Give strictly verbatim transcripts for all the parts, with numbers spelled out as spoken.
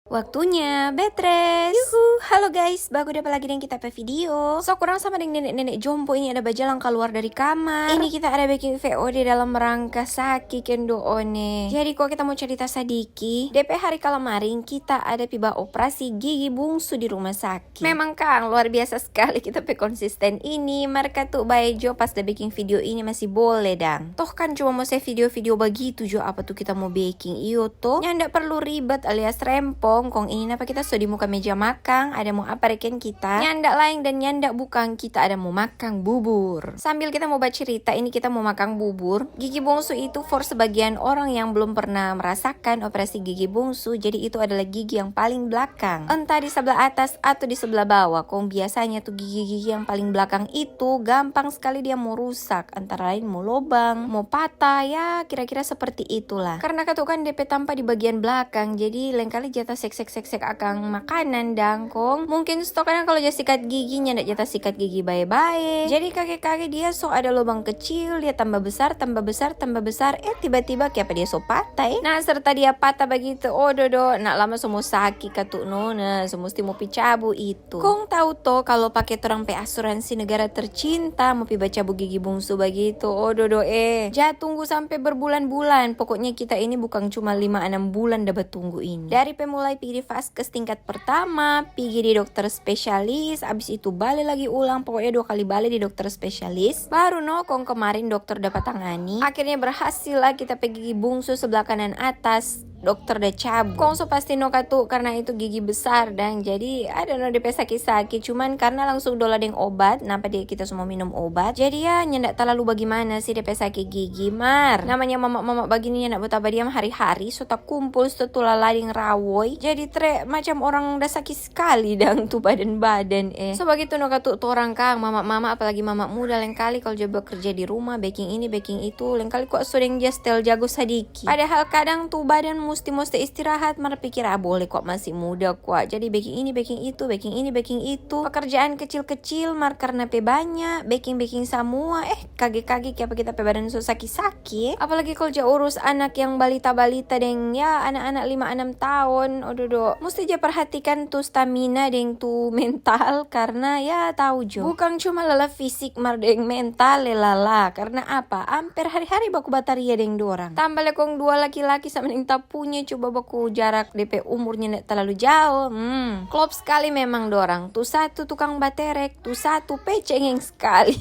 Waktunya bed rest. Yuhu, halo guys, baku dapa lagi deng kita pe video. So, kurang sama deng nenek-nenek jompo ini ada bajalang kaluar dari kamar. Ini kita ada biking V O D dalam rangka saki kendo one. Jadi, kong kita mo carita sadiki. De pe hari kalamaring kita ada pi ba operasi gigi bungsu di rumah saki. Memang kang, luar biasa skali kita pe konsisten ini. Mar katu bae jo pas da biking video ini masih bole dang. Toh kan cuma mo se video-video bagitu jo, apa tu kita mo biking, iyo to? Nyanda perlu ribet alias rempong. Kong ini napa kita so di muka meja makang, ada mo apa reken kita? Nyanda laeng dan nyanda bukang, kita ada mo makang bubur. Sambil kita mo bacirita, ini kita mo makang bubur. Gigi bungsu itu for sebagian orang yang belum pernah merasakan operasi gigi bungsu, jadi itu adalah gigi yang paling belakang. Entah di sebelah atas atau di sebelah bawah, kong biasanya tu gigi-gigi yang paling belakang itu gampang skali dia mo rusak, antara lain mo lobang, mo patah, ya kira-kira seperti itulah. Karna katu kan de pe tampa di bagian blakang, jadi lengkali ja ta seksek-seksek akang makanan dang kong. Mungkin sto kadang kalu ja sikat gigi, nyanda ja ta sikat gigi bae-bae. Jadi kage-kage dia so ada lobang kecil, dia tamba besar, tamba besar, tamba besar, eh tiba-tiba kiapa dia so patah, eh. Nah, serta dia patah bagitu, oh dodo, nak lama so mo saki katu no, nah, so musti mo pi cabu itu. Kong tau to, kalu pake torang pe asuransi negara tercinta, mo pi bacabu gigi bungsu bagitu, oh dodo eh. Ja tunggu sampe berbulan-bulan, pokoknya kita ini bukang cuma lima anam bulan da batunggu ini. Dari pe mulai pigi di vaskes tingkat pertama, pigi di dokter spesialis, abis itu bale lagi ulang, pokoknya dua kali bale di dokter spesialis. Baru no, kong kemarin dokter dapa tangani. Akhirnya berhasil lah kita pe gigi bungsu sebelah kanan atas. Dokter da cabu. Kong so pasti no katu karna itu gigi besar dang. Jadi, ada no de pe saki-saki. Cuman karna langsung dola deng obat, napa dia kita so mo minum obat. Jadi ya, nyanda talalu bagimana sih de pe saki gigi. Mar, namanya mama-mama bagini nyanda mo tabadiam hari-hari, so takumpul sto tu lala deng rawoi. Jadi tre macam orang da saki skali dang tu badan-badan eh. So bagitu no katu torang kang, mama-mama apalagi mama muda lengkali kalu ja bekerja di rumah, beking ini, beking itu, lengkali kwa so deng ja stel jago sadiki. Padahal kadang tu badan musti, musti istirahat, mar pikir, ah, bole kwa, masih muda kwa. Jadi beking ini, beking itu, beking ini, beking itu. Pekerjaan kecil-kecil, mar karna pe banya, beking-beking samua. Eh, kage-kage kiapa kita pe badan so saki-saki. Apalagi kalu ja urus anak yang balita-balita deng, ya, anak-anak lima anam taon. Ododo. Musti ja perhatikan tu stamina deng tu mental, karna, ya, tau jo. Bukang cuma lala fisik, mar deng mental le lala. Karna apa? Amper hari-hari baku bataria deng dorang. Tamba le kong dua laki-laki sama deng ta punya, coba baku jarak de pe umurnya ndak talalu jao. Hmm, klop skali memang dorang. Tu satu tukang baterek, tu satu pe cengeng skali.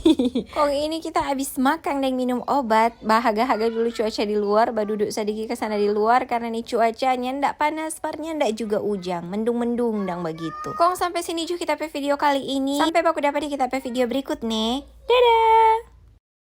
Kong ini kita abis makang deng minum obat, bahaga-haga dulu cuaca di luar, badudu sadiki ka sana di luar, karna ni cuaca nyanda panas, par nyanda juga ujang, mendung-mendung dang bagitu. Kong sampe sini ju kita pe video kali ini. Sampe baku dapa di kita pe video berikut ne. Dadah!